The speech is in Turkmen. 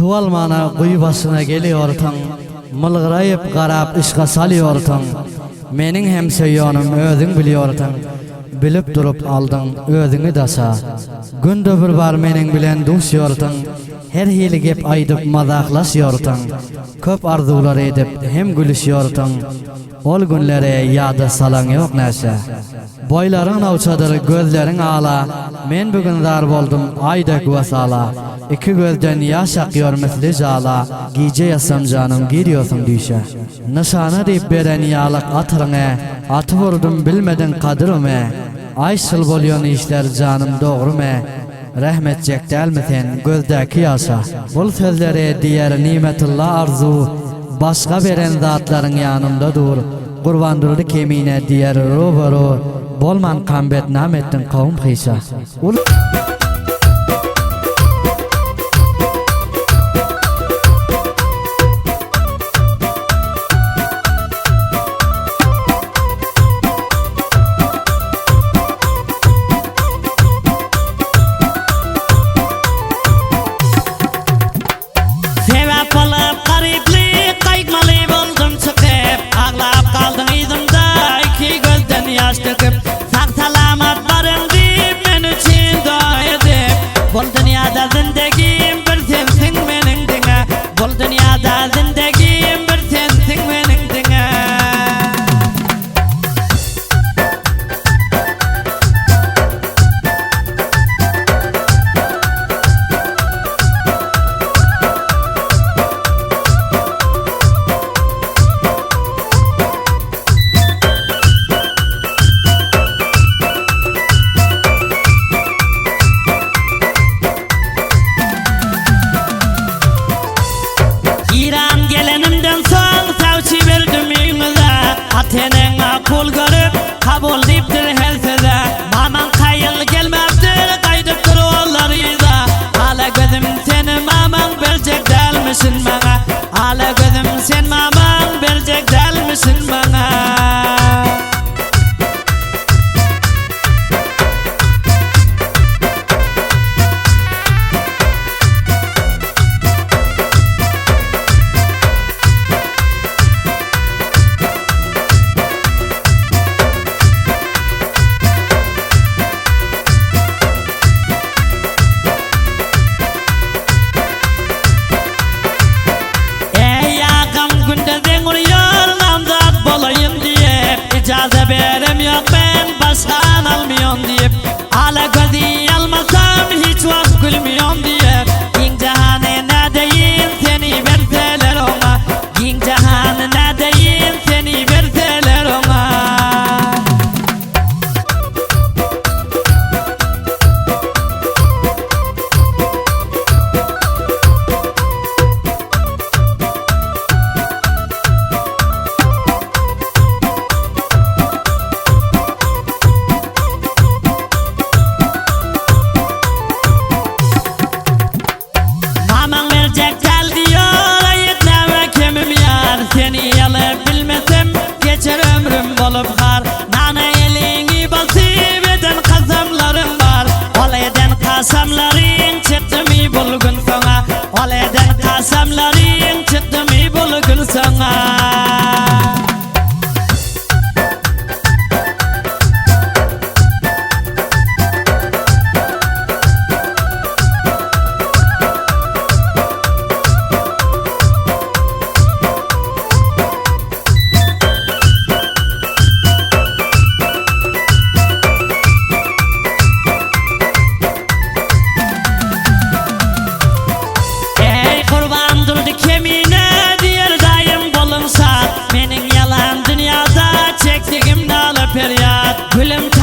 Suw almana guýy başyna gelýorsyň, Mylgyraýyp garap yşga salýorsyň. Meniň hem söýýonim özüň bilýorsyň, Bilip durup aldyň özüňi daşa. Günde bir bar meniň bilen duşýorsyň, Her hili gep aýdyp mazaklaşýorsyň. Köp arzuwlar edip hem gülüşýorsyň. Ol günleri ýada salaň ýok näşe. Boýlaryň nowçadyr, gözleriň ala, Men bu gün zar boldum aý dek wesala. Iki gözden ýaş akýor misli jala, Gije ýatsam janym girýorsyň düýşe. Nyşana diýip beren ýalyk atyryňy, Atyp urdum bilmediň kadyrymy. Aý şyl bolýan işler janym dogrymy. Rähm etjek dälmi sen gözdäki ýaşa? Bul sözleri diýer Nimetulla Arzuw, Başga beren zatlaryň ýanymda dur. Gurbandurdy Kemine diýer robaru, Bolmankam betnam etdiň kowum hyşa. Sebäp bolup garyplyk gaýtmaly boldum çykyp Aglap galdyň yzymda iki gözden ýaş döküp Sag salamat baryň diýip men üçin doga edip Bul dünýada zindegim bir sensiň meniň diňe Bul dünýada zindegim bir sensiň meniň diňe. İran gelenimden soň sawçy berdim öýüňize Ata-eneň makul görüp kabul diýipdir her söze Mamaň kaýyl gelmäpdir gaýdypdyr olar yza Ala gözüm seni mamaň berjek dälmişin maňa Ala gözüm sen mamaň berjek dälmişin maňa. Eý agam günde deň urýar namzat bolaýyn diýip Ijaza berem ýok men başga almýan diýip Ala gözi almasam hiç wagt gülmýan diýip Giň jahany nädeýin seni berseler oňa Giň jahany nädeýin seni berseler oňa. Mamaň berjek däl diýor aýyt näme kemim ýar Seni ýaly bilmesem geçer ömrüm bolup har Nana eliňi basyp eden kasamlaryň bar Ol eden kasamlaryň çykdymy bul gün soňa Ol eden kasamlaryň çykdymy bul gün soňa. Eý Gurban Durdy Kemine diýer daýym boluň şat Meniň ýalan dünýada çekdigim nala perýat Gülüm.